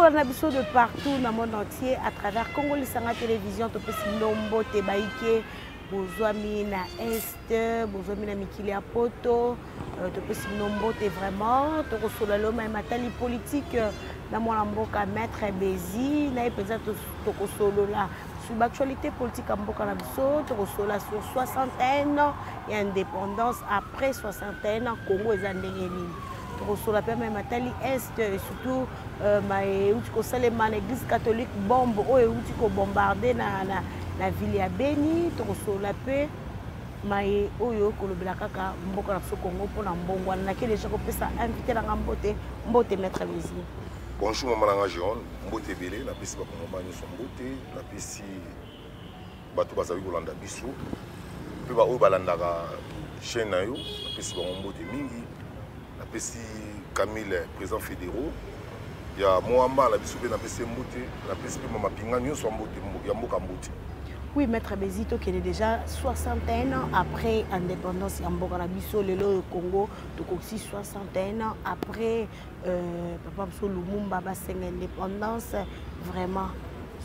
Bakolanda biso de partout na monde entier à travers Congo Lisanga Télévision. Topesi bino mbote baike bozwami na est, bozwami na mikili ya poto. Topesi bino mbote vraiment. Tokosolola lelo maye matali politique na mwana mboka Maître Bezi na ye mpenza. Tokosolola sur l'actualité politique ya mboka na biso. Tokosolola sur 61 ans ya indépendance. Après 61 ans, Congo eza ndenge nini? Tokosolola mpe maye matali est et surtout maye euti kosalema na Église catholique, bombe oyo euti kobombarde na ville ya Beni. Tokosolola mpe maye oyo kolobela kaka mboka na biso Congo mpona mbongwana. Nake deja kopesa invité na nga mbote. Mbote, Maître Bezi. Bonjour, mama nanga Jean. Mbote ebele napesi bakongoma nyonso, mbote napesi bato bazali kolanda biso mpe baoyo balandaka chaîne na yo, napesi bango mbote mingi. Napesi Camille, président fédéraux ya Moamba na biso, mpe napesi ye mbote. Napesi mpe mapinga nyonso ya mbote ya mboka, mbote. Oui, Maître Bezi, tokende déjà 61 ans après indépendance ya mboka na biso. Lelo oyo Congo tokokisi 61 ans après papa biso Lumumba basenga indépendance. Vraiment,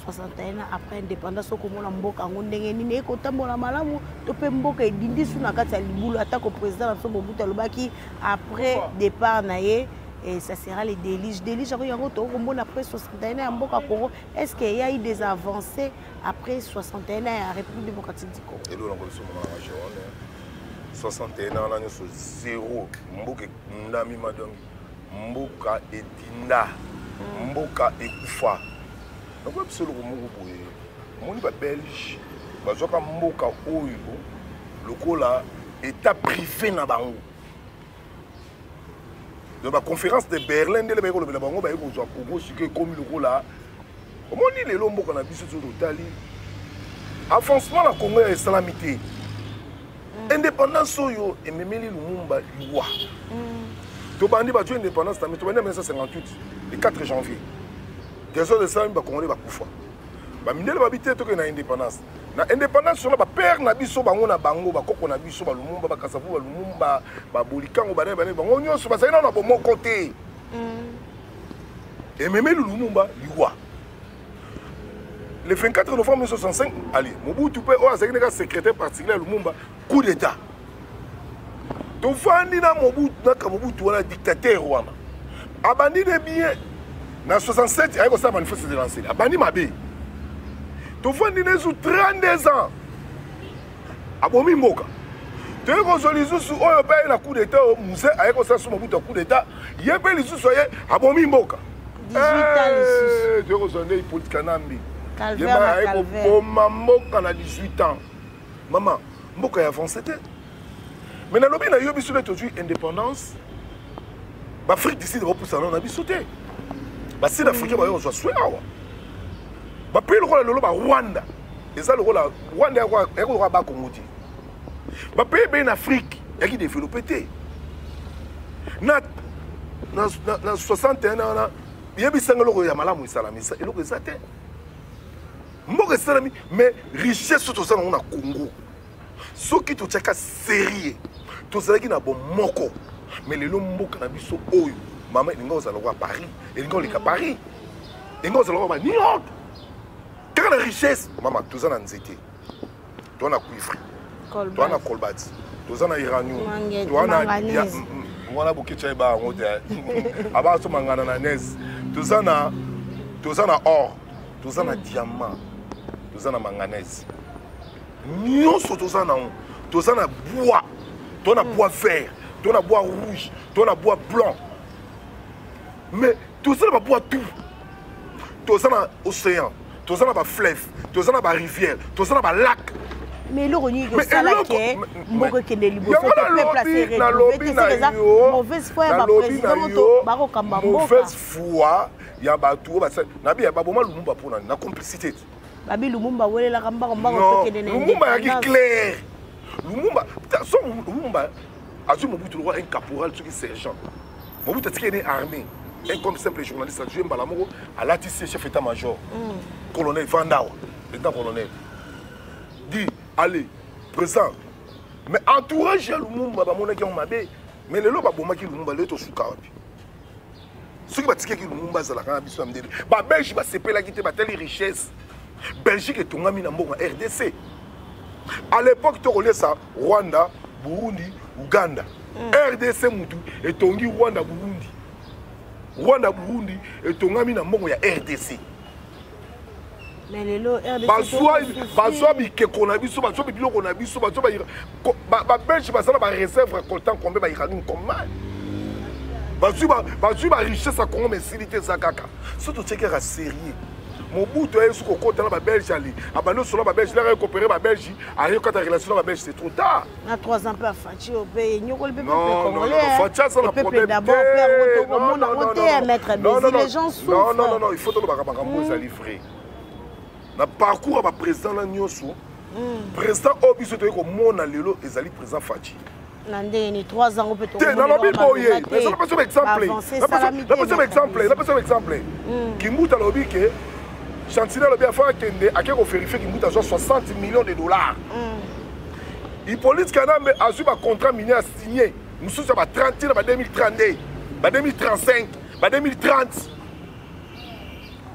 61 ans après indépendance, okomona mboka yango ndenge nini? Ekotambola malamu to mpe mboka edindi su na kati ya libulu? Atako président na biso Mobutu alobaki après départ na ye et ça sera le déluge. Déluge yango, yango tokomona après 61 ans ya mboka Congo. Est ce qu'il y a eu des avancées après 61 ans ya République démocratique du Congo? Eloko nango biso, mama nanga Jérôme, 61 ans wana nyonso zéro. Mboka ekundami ma, donc mboka edinda, mboka ekufa. Nakoya biso eloko moko boye. Omoni, Babelge bazwaka mboka oyo lokola état privé na bango. Donc baconférence de Berlin, ndele baye kolobela bango, baye kozwa Congo. Sikoyo ekomi lokola omoni lelo mboka na biso. Soki totali avancement na Congo ya esalami te. Indépendance oyo ememeli Lumumba liwa. Tobandi, bazwi indépendance na tobandi na 1958, le 4 janvier. Désordre esalami, Bakongolais bakufa. Bamindele babi te, tokende na indépendance. Na indépendance wana, bapère na biso, bango na bango, bakoko na biso, Balumumba, Bakasavu, Balumumba, Babolikango, banani banani, bango nyonso bazali nano na bomoko te. Ememeli Lumumba liwa le 24 novembre 1965. Ali Mobutu mpe oyo azalaki neka secrétaire particulier ya Lumumba, coup d'état. Tovandi na Mobutu, naka Mobutu wana, dictateur wana, abandi de bien na 67, aye kosala manifeste de lancele, abandi mabe. Tovandi na ezu 32 ans, abomi mboka. Toye kozwa lisusu oyo mpe aye na coup d'état, oyo Mzee aye kosala so Mobutu ya coup d'état, ye mpe lisusu aye abomi mboka. 18 ans lisusu. Toye kozwa nde Hippolyte Kanambe, ye mpe aye koboma mboka na 18 ans. Mama, mboka ya avance te. Mais nalobi na yo, biso nde tozwi indépendance, Baafrique du Sud bapusana na biso te. Basud africain bayo kozwa swe awa. Bapays lokola lelo Barwanda, eza lokola Rwanda yaki lokola Bakongo te. Bapays ebele na Afrique yaki développé te na 61 wana. Yebisanga eloko ya malamu esalami? Eloko eza te. Mboka esalami, mais richesse oyo toza nango na Congo, soki totiaka sérieux, tozalaki na bomoko, mais lelo mboka na biso oyo, mama, elingi kozala lokola Paris, elingi koleka Paris, elingi kozala lokola New York, kaka na richesse. Mama, toza na nzete, toza na cuivre, toza na cobalt, toza na uranium, toza na wana boketia yeba yango te, aba so mangana na nes. Toza na or, toza na diamant, toza na manganèse, nyonso toza nango. Toza na bois, toza na bois vert, toza na bois rouge, toza na bois blanc, mais toza na babois tout. Toza na océan, toza na bafleuve, toza na barivière, toza na balac. Mais eloko nini kosala ke mboka ekende liboso? Nalobi na yo, mauvaise foi ya baprésident moto bakokamba mboka. Mauvaise foi ya bato oyo nabi ya baboma Lumumba mpona na complicité te. Babi Lumumba awelelaka mbango mbango tokende na Lumumba yaki clair. Lumumba so, Lumumba azwi Mobutu lokwa un caporal, soki sergent. Mobutu atiki ye armée, un comme simple journaliste, azwi mbala moko alatisi chef état major, colonel Vandawa, lieutenant colonel, dit allez président. Mais entourage ya Lumumba bamonaki yango mabe. Mais lelo babomaki Lumumba, lelo tosuka wapi? Soki batikaki Lumumba azalaka na biso ya mindele, babelge basepelaki te, batali richesse. Belgique etongami na mbongo ya RDC. À l'époque tokoliesa Rwanda, Burundi, Uganda. RDC mutu etongi Rwanda, Burundi. Rwanda, Burundi etongami na mbongo ya RDC. Mais lelo RDC bazwa bikeko na biso, bazwa biloko na biso, bazwa babelge baza na baréserve ya coltan combien, bauranium combien, bazwi barichesse ya Congo, mais esili te, eza kaka. So totiaki kaka sérieux, Mobutu aye soki kokota na babelge, ali abandi osola babelge, laka ekopere babelge, aye kokata relation na babelge, c'est trop tard. Na 3 ans mpe afaci oyo mpe enyokoli mpe peuple congolais. Fatshi aza na problème d'abord mpe yango tokomona yango te, maître Bezi, les gens souffrent. Non, non, non, il faut tolobaka makambo ezali vrai. Na parcours ya baprésident na nyonso, président oyo biso toyei komona lelo ezali président Fatshi. Na ndenge ni 3 ans mpe? Te, nalobi boye, napesa exemple, napesa exemple, napesa exemple. Kimbuta alobi ke Chantilly alobi afa akende ake kovérifier. Kimbuta azwa 60 millions de dollars. Hippolyte Kanambe azwi bacontrat minier, asigné mosusu ya ba 30 na ba 2032, ba 2035, ba 2030.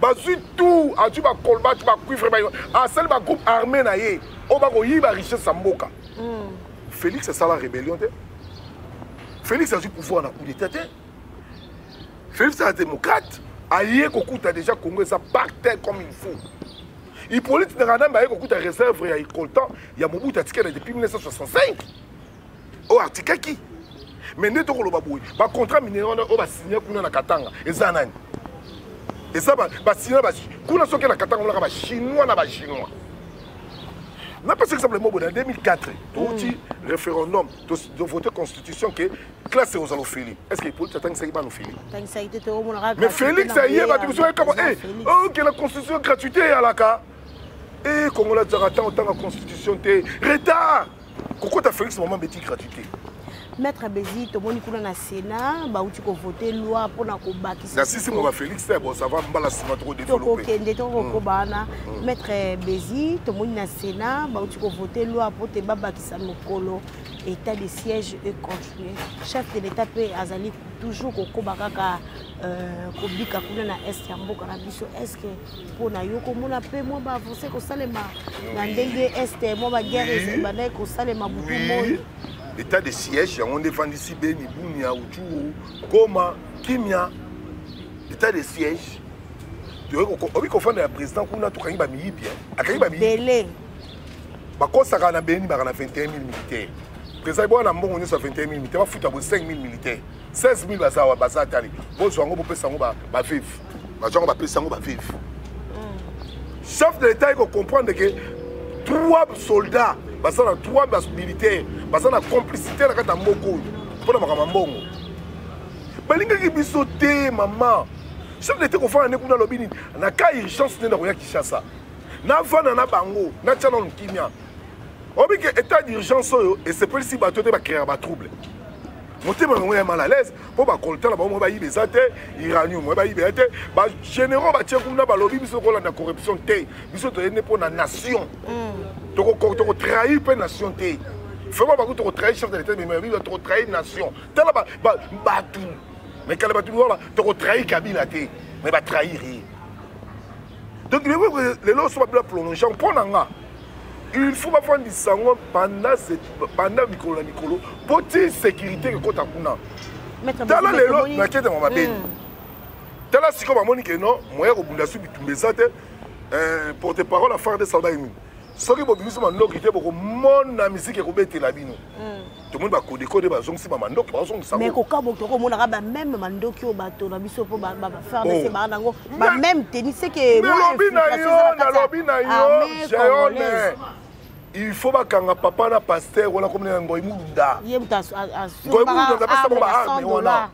Bazwi tout, azwi bacobalt, bacuivre, asali bagroupe armé na ye oyo bakoyiba richesse ya mboka. Félix asala rébellion te, Félix azwi pouvoir na coup d'état te. Félix aza démocrate, aye kokuta déjà Congo eza par terre comme il faut. Hippolyte Kanambe aye kokuta réserve ya coltan ya Mobutu atikala depuis 1965 oyo atikaki. Mais nde tokoloba boye, bacontrat minier wana oyo basigne kuna na Katanga eza nani? Eza basigne kuna soki na Katanga monaka bachinois na bachinois. Napesa exemple moko boye: na 2004 touti référendum, tovote constitution ke classe ekozala ofeli. Est ce que Hippolyte atangisaki bana ofeli? Mais Félix aye, bato biso ekama ok, la constitution, gratuité eyalaka e Kongola azalaka ntango otanga constitution te, retard kokota. Félix mama beti gratuité. Maître Bezi, tomoni kuna na Sénat bauti kovote loi mpona kobakisa Na sisi mo bafélix te, bon, ça va, mbala nsima tokodéveloppe. Tokokende, tokokoba wana. Maître Bezi, tomoni na Sénat bauti kovote loi mpo te babakisa mokolo état de siège econtinue. Chef de l'État mpe azali toujours kokoba kaka kobika kuna na est ya mboka na biso. Est ce que mpona yo komona mpe mwa baavance kosalema na ndenge est mwa baguerre ebandaki kosalema butu moi? État de siège yango nde efandisi Beni, Bunia, Rutshuru, Goma kimia. État de siège, obi kofanda ya président kuna, tokangi bamiyibi, akangi bamiyibi. Bakosaka na Beni baka na 21 000 militaire. Président ebwana na mbongo nyonso ya 21 000 militaire, bafuta bo 5 000 militaire, 16 000 baza awa, baza tali. Bozwa yango, bopesa yango baveuve, bazwa yango, bapesa yango baveuve. Chef de l'État ekocomprendre ke trois soldats baza na, trois militaire baza na complicité na kati ya mboka oyo mpona makambo ya mbongo. Balingaki biso te. Mama chef de l'État kofanda nde kuna, alobi nini? Na cas urgence nde nakoya Kinshasa, navanda na bango, natya nanu kimia. Obi ke état d'urgence oyo esepelisi bato te, bacréer batrouble, motema bango ya mal à l'aise mpo bacoltan na bango mo bayiba eza te, uranium mo bayiba eza te. Bagénéraux batie kuna, balobi biso kolanda corruption te, biso toyende mpo na nation, tokotrahir mpe nation te. Vraiment bango tokotrahir chef de l'État, mais tokotrahir nation. Tala bato, mais kala bato wana, tokotrahir Kabila te, mais batrahir ye. Donc lelo so babila prolonge mpo na nga, il faut bafandisa yango pendant mikolo na mikolo mpo ti sécurité ekota kuna. Tala lelo nakete ma mabeni, tala sikoyo bamoni ke non, moya kobunda su bitumba eza te. Porte parole ya FARDC alobaki nini? Soki bobimisi mandoki te, bokomona misiki ekobetela bino. Tomoni bakodeko nde bazongisi bamandoki, bazongisa. Mais kokabo, tokomonaka bameme mandoki oyo bato na biso mpo baFARDC baa nango, bameme tenue seke. Nalobi na yo, nalobi na yo, Jeone, il faut bakanga papa na pasteur wana komina na Ngoi Mulunda. Ngoi Mulunda apesa bango baarme wana.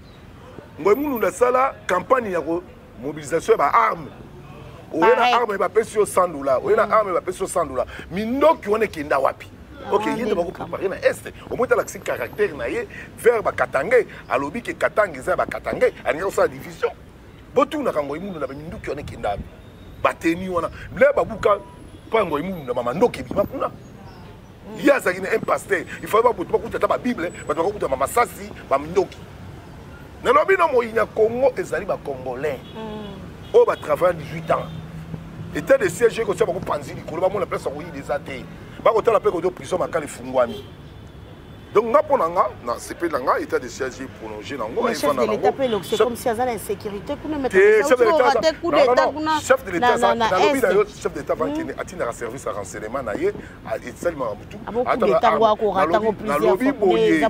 Ngoi Mulunda asala campagne ya mobilisation ya baarme. Oye na arme, bapesi yo 100 dollar. Oye na arme, bapesi yo 100 dollar. Mindoki wana ekenda wapi? Ok, ye nde bakoprépare na est. Omoi talakisi caractère na ye vers bakatange. Alobi ke Katanga eza ya bakatange, alingi kosala division. Botunaka Ngoi Mulunda, baminduki wana ekenda wapi? Bateni wana le babuka mpo Ngoi Mulunda, bamandoki ebima kuna. Ye azalaki na un pasteur, il fallait baboto bakuta ata babible, bato bakokuta bamasasi, bamindoki. Nalobi na moyini ya Congo ezali bacongolais oyo batravaille 18 ans. État de siège ekotia bango panzi likolo, bamona place ya koyina eza te. Bakotala mpe koto prison Makala efungwami. Donc nga, mpo na nga, na sepeli na nga état de siège prolongé nango. Mais chef de l'État mpe, c'est comme si aza na insécurité kuna. Chef de l'État, nalobi na yo, chef d'état vankende atindaka service ya renseignement na ye, esalimaka motu. Nalobi boye,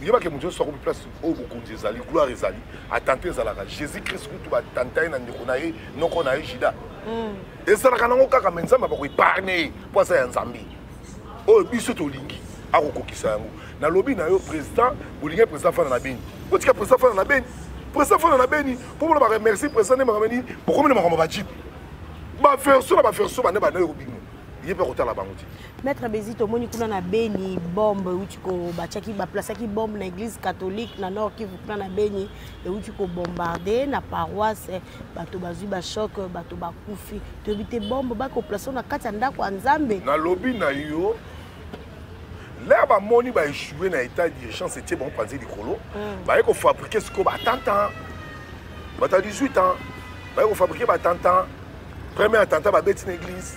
yebake motu nyonso akomi place oyo bokonzi ezali, gloire ezali, attentat ezalaka. Jésus Christ kutu batanta ye na ndeko na ye, noko na ye Juda. Ezalaka nango kaka, me Nzambe abakoépargne ye mpo aza ya Nzambe. Oyo biso tolingi, akokokisa yango. Nalobi na yo, président, bolingi président fana na Beni, botika président fana na Beni. Président fana na Beni mpo bona baremercie président nde makambo nini. Bokomi na makambo bajeep, baversion na baversion, bande bande oyo bino ye mpe akotala bango te. Maître Bezi, tomoni kuna na Beni bombe euti ko batiaki, baplasaki bombe na église catholique na Nord Kivu. Kuna na Beni euti kobombarde na paroisse, bato bazwi bachoc, bato bakufi. Toyebi te, bombe bakoplace na kati ya ndako ya Nzambe. Nalobi na yo, l'heure bamoni baéchoué na état d'urgence, etie bango panzi likolo, baye kofabriquer sikoyo baattentat. Bato ya 18 ans baye kofabriquer baattentat. Premier attentat, babeti na église.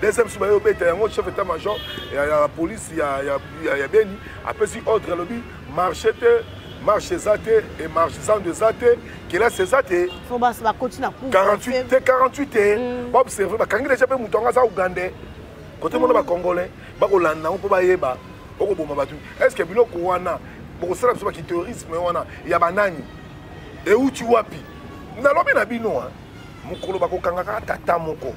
Deuxième so baye obeta yango, chef état major ya police ya Beni apesi ordre, alobi marché te, marche eza te, e marche zando eza te, kelasi eza te. Bakoti na 48 te, 48 te, baobserve. Bakangi deja mpe moto yango aza Ougandais. Kote mona bacongolais bakolanda yango mpo bayeba okoboma bato. Est ce que biloko wana bokosala biso bakiterrorisme wana ya banani, euti wapi? Nalobi na bino, mokolo bakokanga kaka tata moko,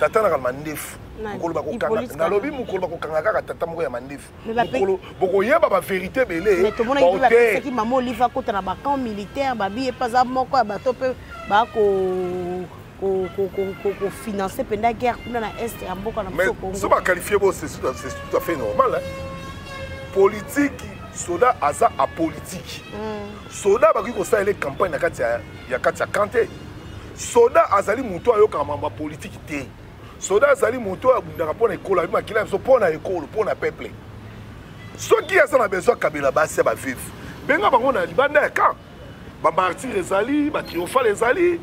tata naka mandefu, mokolo bakokanga, nalobi mokolo bakokanga kaka tata moko ya mandefu, mokolo bokoyeba bavérité ebele. Tomonaki mama Olive akota na bacamp militaire, babi ye mpe aza moko ya bato mpe bako kofinancer mpenza guerre kuna na est ya mboka na biso Congo. So baqualifie bo, c'est tout à fait normal, hein? Politique, soda aza apolitique. Soda bakoki kosalela campagne na kati ya kati ya camp te. Soda azali moto ayokaka mambo ya politike te. Soda azali moto oyo abundaka mpo na ekolo, abi makila ya biso mpo na ekolo, mpo na peuple. Soki aza na besoin akabela basi ya baveuve, benga bango na libanda ya camp. Bamartyr ezali, batriomphal ezali,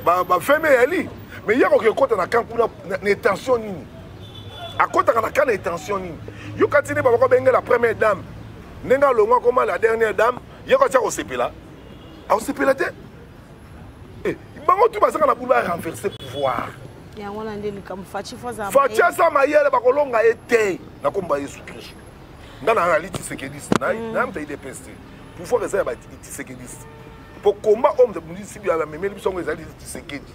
bafeme eyali. Mais ye akoki ekɔta na camp kuna na intention nini? Akɔtaka na camp na intention nini? Yoka ntina babako bengela première dame, ndenge alongwa akoma la dernière dame, ye ko atia kosepela, akosepela te. Bango tu bazaka na bulu barenverse pouvoir. Yango wana nde likambo. Fatshi Fatshi aza mayele, bakolonga ye te na komba Yesu Kristu. Nga na nali tshisekediste, na mutu UDPS te. Pouvoir eza ya batshisekediste po komba oyo moto abundisi, bamemeli biso yango, ezali Tshisekedi.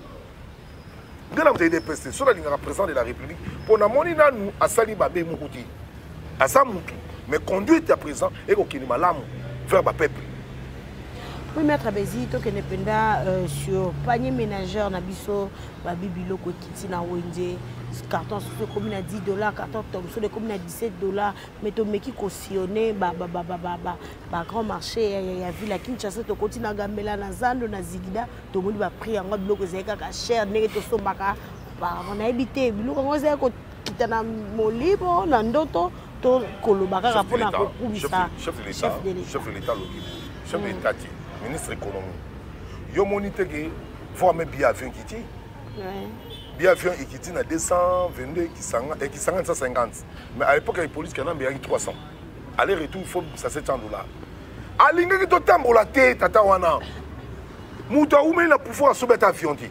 Nde na moto UDPS te. Soki alingaka président de la République, mpo namoni nanu asali babe moko te, aza mutu, mais conduite ya président ekokende malamu vers bapeuple. Oui, maître Bezi, tokende mpenza sur panier ménagère na biso. Babi biloko ekiti na wenze. Carton soso ekomi na 10 dollars, carton Thomson ekomi na 17 dollars. Mais tomeki kosillonner bagrand marché ya ville ya Kinshasa, tokoti na Gambela, na zando, na Zigida, tomoni baprix yango, biloko ezali kaka cher ndenge tosombaka auparavant. Nayebi te, biloko yango ezali kokita na molimo, na ndoto, to koloba kaka mpona kokumisa. Chef de l'État alobi, chef de l'État ti ministre économie, yo moni te ke voire même billet avion ekiti? Billet avion ekiti na 222, Kisanga 150, mais à l'époque ya Hippolyte Kanambe eyaki 300. Aller retour, il faut 700 dollars. Alingaki totambola te. Tata wana, moto awumeli na pouvoir, asobi ata avion te.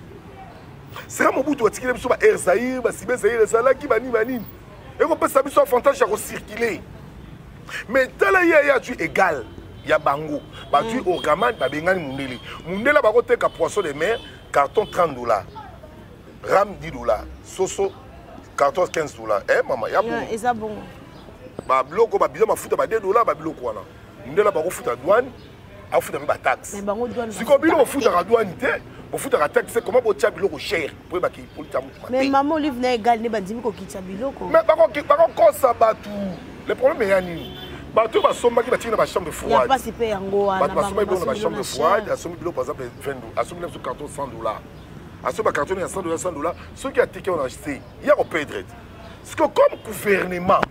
Sera Mobutu atikeli biso ba Air Zaire, basibe Zaire ezalaki banini banini, ekopesa biso avantage ya kocircule. Mais tala ye, ye azwi égal ya bango, bazwi orgaman, babengani mundele. Mundele bakoteka poisson de mer carton 30 dollars, rame 10 dollars, soso carton 15 dollars. Eh mama ya bongo. Eza bongo. Babiloko babila, mafuta ba 2 dollars, babiloko wana mundele bakofuta douane, afuta mpe bataxe. Sikoyo bino bofutaka douane te, bofutaka taxe, comment botia biloko cher po ebaki politi ya mutu? Mais mama Olive na égal nde bandimi kokitisa biloko. Mais bakokosa bato. Le problème eya nini? Bato oyo basombaki, batiki na bachambre froide. Pasi mpe yango wana. Bato basombaki biloko na bachambre froide, asombi biloko, par exemple 20, asombi na biso carton 100 dollars, asombi bacarton ya 100 dollars, 100 dollars, soki ateki wana se ya koperdre te. Parce que comme gouvernement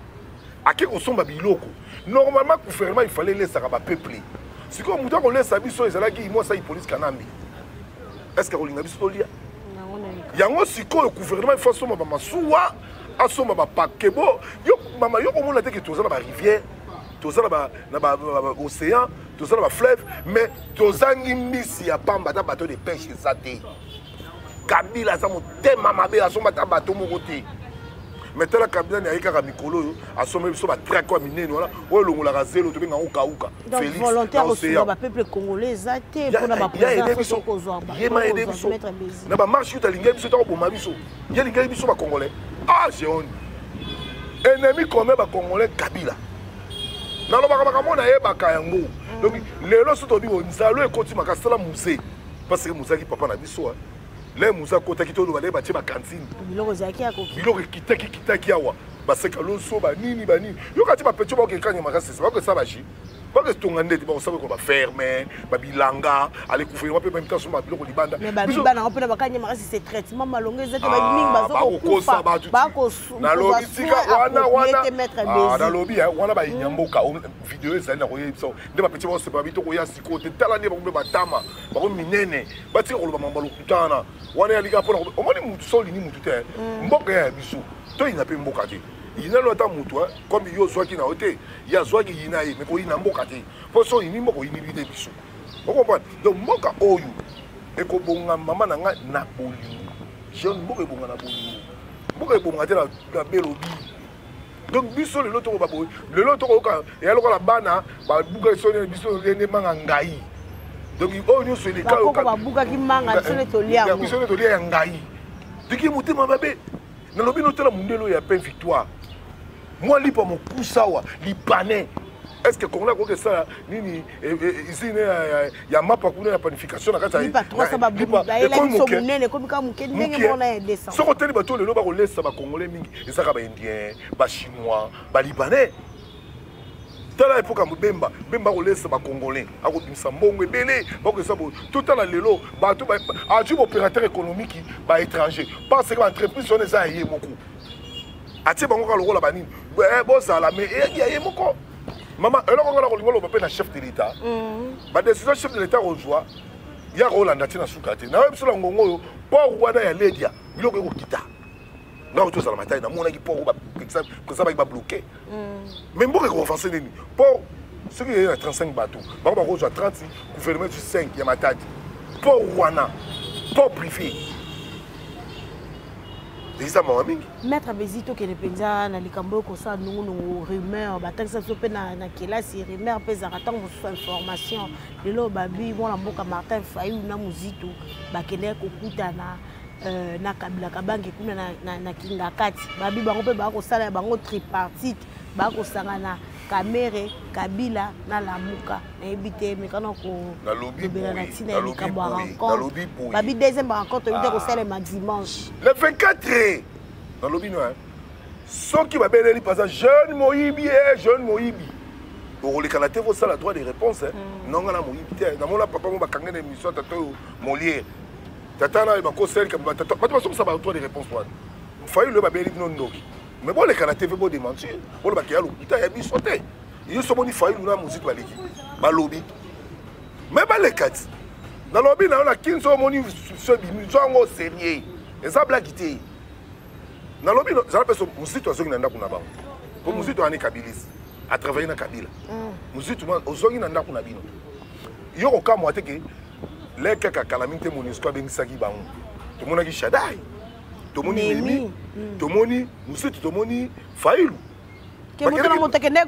ake kosomba biloko, normalement gouvernement il fallait elesaka bapeuple. Sikoyo moto akolesa biso ezalaki mwasi ya Hippolyte Kanambe. Est ce que akolinga biso tolia yango? Sikoyo gouvernement ifo asomba bamasuwa, asomba bapakebo. Yo mama, yo komona te ke toza na barivière, toza na baocéan, toza na bafleuve, mais tozangi mbisi ya pamba, ata bateau de pêche eza te. Kabila aza motema mabe, asomba ata bateau moko te. Mais tala, Kabila ni aye kaka mikolo oyo, asombeli biso batrake ya minene wana oyo elongolaka zelo, tobenga yango kauka. Volontaire kosunga bapeuple congolais eza te mpona baprésident. Ye ma aide biso na bamarche kuta, alingaki biso ta koboma biso. Ye alingaki biso bacongolais. Ah, jeoni ennemi commun bacongolais Kabila. Nalobaka makambo nayebaka yango. Donc lelo so tobi nzalo ekoti makasi, tala Mzee, parce que Mzee aki papa na biso. Le Mzee akotaki, toloba nde batie bacantine. Biloko ezalaki ya koki. Biloko ekitaki kitaki awa, baseka loso, banini banini. Yoka ti bapetio bakokekanya makasi, bakosala baji, bakotonga ndeti bakosala kokola baferme, babilanga. Ale gouvernement mpe même temps asomba biloko libanda. Mais babiba nango mpe na bakanya makasi, c'est traitement malongo eza te, mingi bazokokufa. Nalobi tika wana wana, nalobi wana bayinya mboka. Video ezali na koyebisa nde bapeti bakosepa bi tokoya sikoyo te. Tala nde bango mpe batama bango minene, batika koloba mambo lokuta wana wana. Yalika mpona omoni mutu so olingi mutu te. Mboka ya biso, toyina mpe mboka te. Yina no ata mutu comme yo ozwaki na yo te, ye azwaki, yina ye, mais koyina mboka te, mpo so oyini mboka, oyini te biso. Ocomprendre? Donc mboka oyo ekobonga, mama na ngai, na bolingo jeune. Mboka ebonga na bolingo, mboka ebonga te na belobi. Donc biso lelo tokoba boye, lelo tokoyoka eya lokola bana babuka soni biso nde manga ngai. Donc oyo nyonso eleka. Babukaki manga, biso nde tolia yango. Biso nde tolia ya ngai. Diki motema mabe. Nalobi notala mondele oyo ya pain Victoire, mwa lipa mokusa awa, libanais. Est ce que Congolais akoki esala nini? Usine ya mapa kuna ya panification na kati. Soki oteli bato lelo bakolesa bacongolais mingi, ezaka baindien, bachinois, balibanais. Tala epoka Bemba, Bemba akolesa bacongolais, akobimisa mbongo ebele, bakokesa boye. Totala lelo bato azwi baopérateur économique baétranger, parce que baentreprise wana eza ya ye moko. Atie bango kaka lokola banini, bozala, mais eyaki ya ye moko. Mama, eloko nga na kolinga oloba mpe na chef de l'État, badécision chef de l'État kozwa ya kolanda ti na suka te. Nayebi biso na ngongo oyo, port wana ya Ledia, biloko ekokita. Nga ko tozala matai, namonaki port président baki babloqué, mais mboka ekoavance nini? Port soki eye na 35 bateau, bango bakozwa 30, gouvernement ezwi 5 ya Matadi. Port wana, port privé, eza mawa mingi. Maître Bezi, tokende mpenza na likambo oyo kosala nungunungu, rumeur. Batangisa biso mpe na kelasi, rumeur mpe ezalaka ntango mosusu information. Lelo babi mwana mboka Martin Fayulu na Mozitu bakendeki kokutana na Kabila Kabange kuna na Kingakati. Babi bango mpe bakosala ya bango tripartite, bakosangana Kamere, Kabila na Lamuka. Nayebi te, mekana kolobela na ntina ya likambo ya rencontre. Babi deuxième rencontre euti kosalema dimanche. Le 24. Nalobi no, soki babeleli mpenza jeune moyibi, e jeune moyibi, okolekana te, kosala droit de réponse. Nonga na moyibi te. Namona papa mo bakange na émission, tata oyo Molière, tata na oyo bakoselika bato basomisa ba droit de réponse wana. Fayulu oyo babeli bino ndoki, mais boleka na TV, bodémentir, bolobaka ya lokuta, ya biso te. Yo so omoni Fayulu na Mozito baleki, balobi, mais baleka ti. Nalobi na yo, na kini, so omoni so ebimi, zwa yango sérieux, eza blague te. Nalobi zala mpe so Mozito azongi na ndako na bango, po Mozito ani kabilise, atravaille na Kabila. Mozito ozongi na ndako na bino, yo kokamwa te ke le kaka kala mingi te Monusco abengisaki bango. Tomonaki Shadai, tomoni Nemi, tomoni Mosutu, tomoni Fayulu.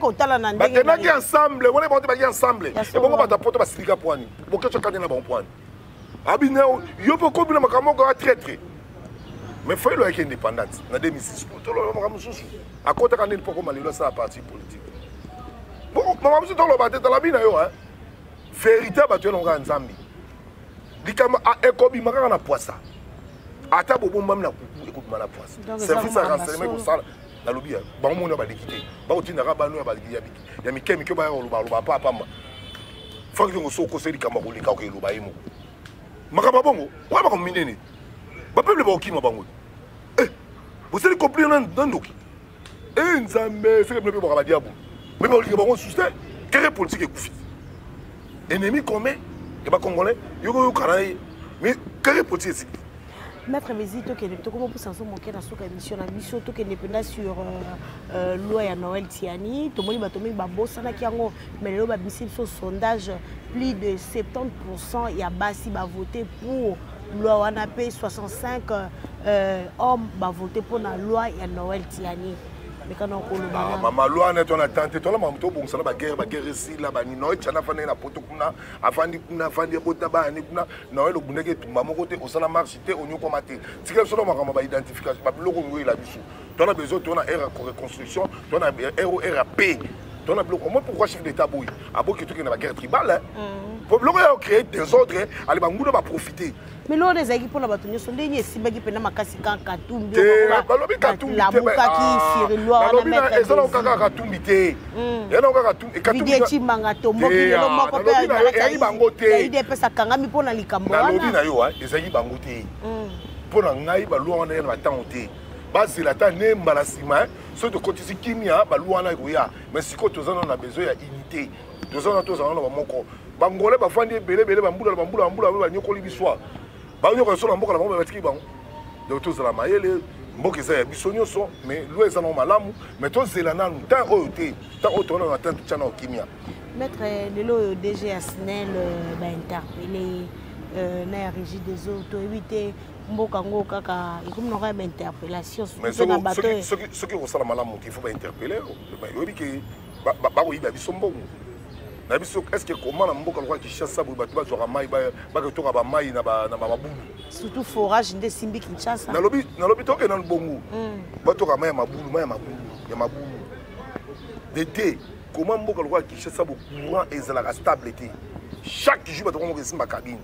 Kotala na Bakendaki ensemble wana, bango te baki ensemble. Ebongo bato ya poto basilika pwani, bokeco kande na bango pwani abina yo mpe okobina makambo moko ya traître. Mais Fayulu ayaki indépendante na 2006, toloba makambo mosusu. Akotaka ndeni mpo akoma lelo asala parti politique? Makambo mosusu toloba te. Talabi na yo vérité ya bato yango kaka Nzambe. Likambo ekobima kaka na poisa, ata bobombami na kuku, ekobima na poisa. Service ya renseignement ekosala. Nalobi ya bango moni baleki te, bakotindaka bano ya mike mike baya koloba loba pa pamba. Frank Diongo, so okosa likambo, akoleka, okeloba ye moko makambo ya bongo wana, makambo minene, bapeuple bakokima bango. Bosali compli na ndoki e Nzambe. Soki bino mpe boka badiabo, me bakolinga bango susu te. Kere politique ekufi. Ennemi commun ya bacongolais, yokoyoka na ye, mais carré politique esili. Maître Bezi, tokende, tokoma mposa nso moke na suka émission na biso. Tokende mpenza sur loi ya Noël Tiani. Tomoni bato mingi babosanaki yango, mais lelo babimisi biso sondage: plus de 70 ya basi bavote pour loi wana, mpe 65 hommes bavote mpona loi ya Noël Tiani. Mekana koloba. Mama, loi wana tona tante tona mamu, tobongisa na baguerre, baguerre esila. Bani Noël Tiani afandaki na poto kuna, afandi kuna, afandi ebota bayani kuna. Noël, obundaki etumba moko te, osala marche te, onyokoma te. Tika biso na makambo baidentification, babiloko oyo oyela biso. Tona besoin, tona ère ya reconstruction, tona ère ya paix, tona biloko moi. Pourquoi chef d'état boyi aboki tokende na baguerre tribale? Po biloko ya créer désordre, ale banguna baprofite. Mais loi wana ezalaki mpona bato nyonso. Ndenge esimbaki mpena makasi kan Katumbi. Balobi Katumbi. Lamukaki sur loi wana. Eza nango kaka Katumbi te, eza nango kaka Vidie Tshimanga tomboki lelo moko. Mpe ezalaki bango te. UDPS akangami mpona likambo wana. Nalobi na yo, ezalaki bango te. Mpo na ngai, baloi wana ya na batango te, bazela ata ne mbala nsima. Soki tokotisi kimia, baloi wana ekoya. Mais sikoyo toza nano na besoin ya unité, toza na tozala na bamoko. Bangolais bafandi ebele ebele, bambula na bambula, bambula banyokoli biso, banyokola biso na mboka na bango, batiki bango. Donc tozala mayele, mboka eza ya biso nyonso. Mais loi eza nango malamu, mais tozela nanu temps oyo te, temps oyo tona na temps totya nao kimia. Maître, lelo oyo DG ya SNEL bainterpellé na ya Régie des eaux. Toyebi te mboka yango kaka ekomi noko ya bainterpellation. Soki okosala malamu te, il faut bainterpeller. Oyebi ke bakoyiba biso mbongo na biso. Est ce que koma na mboka lokola Kinshasa boye, bato bazwaka mai, baketoka bamai na bamabulu? Surtout forage nde esimbi Kinshasa. Nalobi tokende na bongo, batoka mai ya mabulu, mai ya mabulu, ya mabulu de te. Koma mboka lokola Kinshasa bo, courant ezalaka stable te, chaque jour bato moko esimba cabine.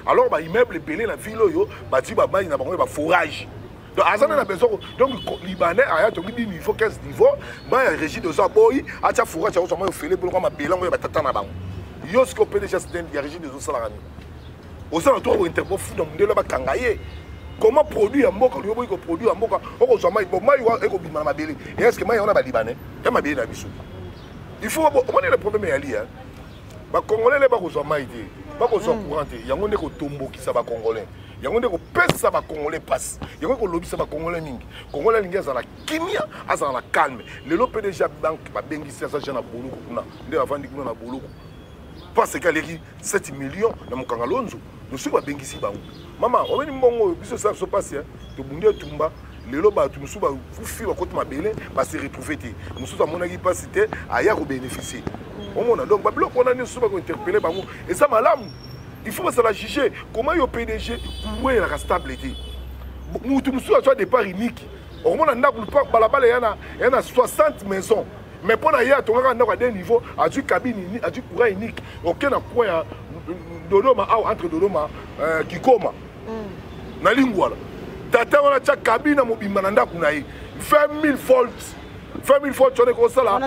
Alors baimmeuble ebele na ville oyo bazwi bamai na bango ya baforage. Donc aza nde na besoin. Donc Libanais aya tongi 10 niveau, 15 niveau, mai ya Régie des eaux aboyi atia forage, akozwa mai ofele boloko mabele yango ya batata na bango. Yo sikoyo PDG ya Régie des eaux, osalaka nini? Oza na droit kointerpro funda mondele, bakanga ye. Comment produit ya mboka olingi boyi koproduire ya mboka, okozwa mai bon, mai ekobima na mabele? Est ce que mai yango na balibanais ya mabele na biso? Il faut omoni le problème eyali bacongolais le bakozwa mai te, bakozwa courant te. Yango nde kotombokisa bacongolais, yango nde kopesa bacongolais mpasi, yango kolobisa bacongolais mingi. Congolais alingi azala kimia, azala na calme. Lelo PDG banque babengisi, aza ja na boloko kuna, nde bavandi kuna na boloko parce que aleki 7 millions na mokanga lonzo. Mosusu babengisi bango. Mama, omeni mbongo oyo biso osala biso mpasi, tobundi etumba. Lelo bato mosusu bakufi, bakoti mabele, base retrouve te. Mosusu amonaki mpasi te, aya kobénéficie. Omona, donc babiloko wana nyonso bakointerpeller bango, eza malamu. Il faut basala juge. Comment yo PDG, courant elaka stable te, mutu mosusu azwa départ unique, okomona ndako balabala eya na 60 maison, mais mpo na ye atongaka ndako ya deux niveau, azwi cabine, azwi courant unique. Oke na coin ya Dodoma awa, entre Dodoma, Kikoma na Lingwala, tata wana atya cabine mobimba na ndako na ye, 20 000 volts. 20 000 volts wana ekosala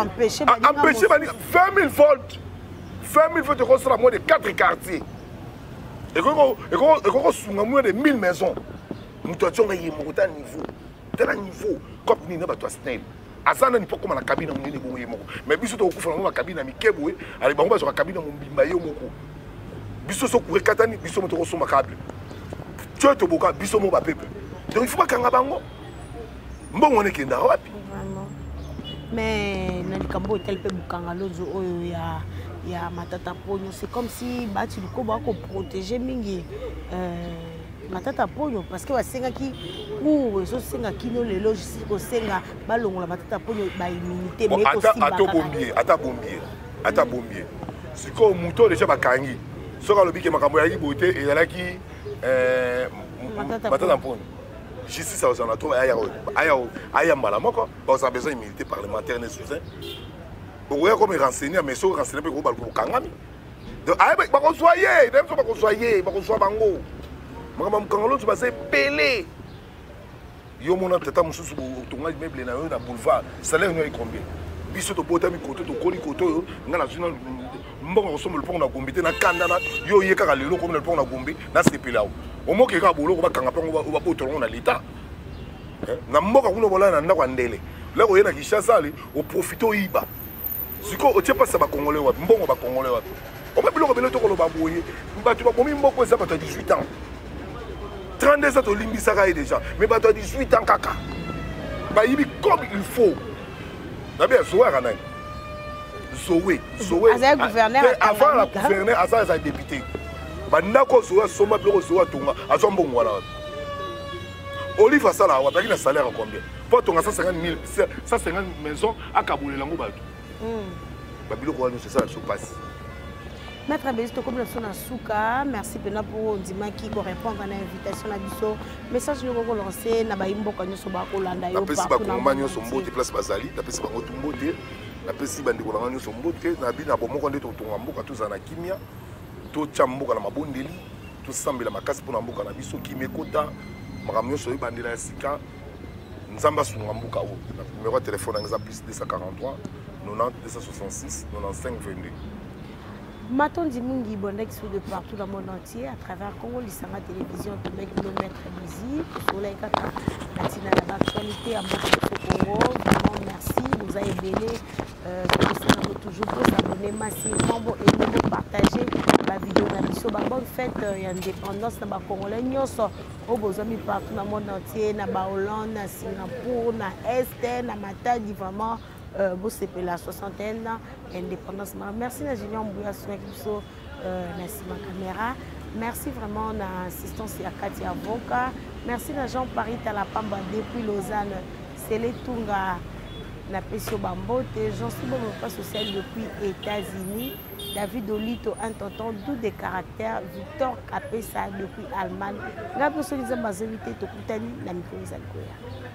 empêche 20 000 volts. 20 000 volts ekosala moins de 4 quartiers, ekoki kosunga moins de 1000 maisons. Moto ationga ye moko, ta niveau, tala niveau cope nini na bato ya SNEL. Aza nani mpo akóma na cabine monene bongo ye moko? Mais biso tokokufa nango bacabine ya mike boye. Ale, bango bazwaka cabine mobimba ye moko. Biso so courant ekatani, biso mo tokosomba câble tio toboka, biso mo bapeuple. Donc il faut bakanga bango. Mbongo wana ekendaka wapi? Mais na likambo oyo etali mpe Bukanga Lonzo oyo ya Matata Ponyo, c'est comme si bati likobo akoprotéger mingi Matata Ponyo, parce que basengaki cour, ezosenga kino lelo justice kosenga balongola Matata Ponyo baimmunité. Ata obombi ye, ata bombi ye, ata bombi ye, sikoyo moto oyo deja bakangi, soki alobi ke makambo eyaki boye te, ezalaki Matata Ponyo, justice azala na to aya mbala moko. Bazala besoin immunité parlementaire ne sous okoya comme renseigner, mais soki renseigner mpe kobaluka, kokangami. Donc bakozwa ye na biso, bakozwa ye, bakozwa bango. Makambo ya Mokanga Lonzo, baza ebele. Yo mona tata mosusu otonga immeuble na yo na boulevard, salaire no combien? Biso tobotami koto, tokoli koto oyo. Ngai nazwi na mbongo kosomba lopango na Gombe te. Nakanda na yo, oye kaka lelo komi na lopango na Gombe, nasepela awo. Omoke kaka boloko, bakanga mpango, babotola ngo na leta na mboka kuna. Bolala na ndako ya ndele, lako oye na Kinshasa, ale oprofite oyiba. Sikoyo otie mpasi ya bacongolais wapi? Mbongo bacongolais wapi? Oma biloko ebele tokoloba boye, bato babomi mboko eza bato ya 18 ans. 32 ans tolimbisaka ye déjà, mais bato ya 18 ans kaka bayibi comme il faut. Nabi ya Zoé aka nani? Zoé, Zoé. Azali gouverneur ya Avant la Tanganyika. gouverneur, aza aza député. Bandako Zoé asomba biloko Zoé atonga, azwa mbongo wana wapi? Olive asala wapi? Azalaki na salaire ya combien? Po atonga 150 000, 150 maison akabolela yango bato. Babiloko wana nyonso esala biso mpasi. Maître Bézi, tokomi na biso na suka. Merci mpena mpo ondimaki korépondre na invitation na biso. Message nini okolancer na bayimboka nyonso bakolanda yo Napesi partout na bakongoma monde nyonso entier? mbote place bazali, napesi bango tu mbote, napesi bandeko na nga nyonso mbote. Nabi na bomoko nde totonga mboka, tozala na kimia, totya mboka na mabondeli, tosambela makasi mpona mboka na biso, kimia ekota, makambo nyonso ebandela ya sika. Nzambe asunga mboka oyo. Na numéro ya telefone yango eza plus 243 90 266 95 22. Matondi mingi bondaki so de partout dans le monde entier à travers Congo Lisanga Télévision. Tobeki bino Maître Bizi, tosolaki kaka na ntina na baactualité ya mboka biso Congo. Vraiment merci, boza ebele. Tokosala yango toujours bosabonner massivement, bo aimer, bo partager bavideo na biso. Babonne fête ya indépendance na bacongolais nyonso oyo bozwami partout na monde entier, na bahollande, na Singapour, na Est, na Matadi. Vraiment bosepela 61 ans indépendance. Merci na Junior Mbuya asungaki biso na nsima caméra. Merci vraiment na assistance ya kati ya avocat. Merci na Jean Paris Talapamba depuis Lausanne, Sele Tunga, napesi yo bambote. Jean Sibo papa social depuis États-Unis, David Olito, un tonton doux de caractère, Victor Kapesa depuis Allemagne. Ngai mpe soki Nzambe azobi te, tokutani na mikolo ezali koya.